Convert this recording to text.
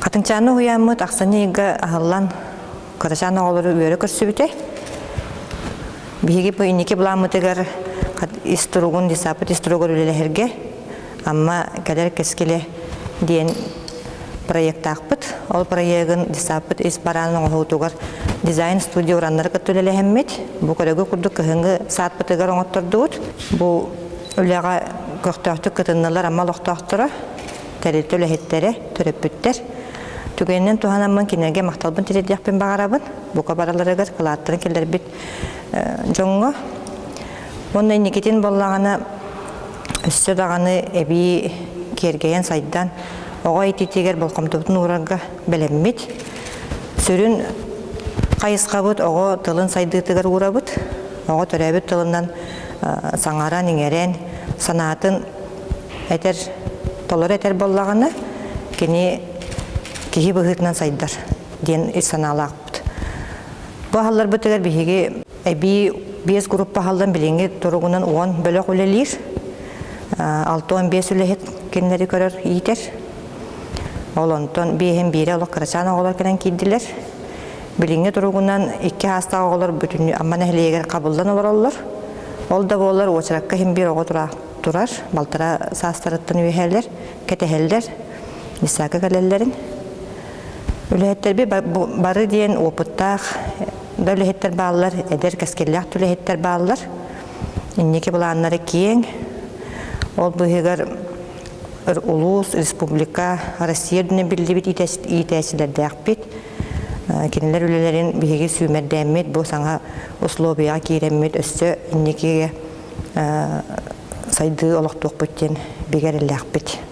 Хатыҥчааны уһуйааммыт ахсынньы ыйга аһыллан кырачаан оҕолору үөрэ көрсүбүтэ. Биһиги бу инники былааммытыгар ис туругун, десаппыт ис туругар үлэлэһэргэ Амма кэлэр кэскилэ диэн проектаахпыт. Ол проегын десаппыт ис бараан оҥоһуутугар дизайн студия ураннары кытта үлэлэһэммит. Бу көрөгү курдук кыһыҥҥы саатпытыгар оҥоттордубут. Бу үлэҕэ көхтөөхтүк кытыннылар Амма олохтоохторо, тэрилтэ үлэһиттэрэ, төрөппүттэр. Түгэнинэн туһанаммын кинилэргэ махталбын тириэрдиэхпин баҕарабын. Бука бараларыгар кылааттарын киллэрбит дьоҥҥо. Уонна инникитин буоллаҕына өссө даҕаны эбии киэргэйэн сайдан оҕо иитиитигэр болҕомтобутун уурарга бэлэммит. Сүрүн хайысхабыт оҕо тылын сайдыытыгар уурабыт. Оҕо төрөөбүт тылынан саҥаран, иҥэрэн, санаатын этэр, толору этэр буоллаҕына, кини киһи быһыытынан сайдар диэн ис санаалаахпыт. Бу аһалларбытыгар биһиги эбии биэс группа аһаллан билиҥҥи туругунан 10 бөлөх үлэлиир. 65 үлэһит кинилэри көрөр, иитэр. Ол онтон биэһин биирэ олох кырачаан оҕолор кэлэн киирдилэр. Билиҥҥи туругунан икки саастаах оҕолор бүтүннүү Амма нэһилиэгэр хабыллан олороллор. Ол да буоллар уочаракка иһин биир оҕо турар, балтараа саастарыттан үөһээлэр, кэтэһэллэр, Исаака кэлэллэрин. Үлэһиттэрбит бары диэн опыттаах да үлэһиттэр бааллар, эдэр кэскиллээх да үлэһиттэр бааллар. Инники былааннара киэҥ. Ол быыһыгар улуус, республика, Россия үрдүнэн биллибит иитээччилэрдээхпит. Кинилэр үлэлэрин биһиги сүүмэрдээммит, бу саҥа условияҕа киирэммит өссө инникигэ сайдыы олохтуохпут диэн бигэ эрэллээхпит.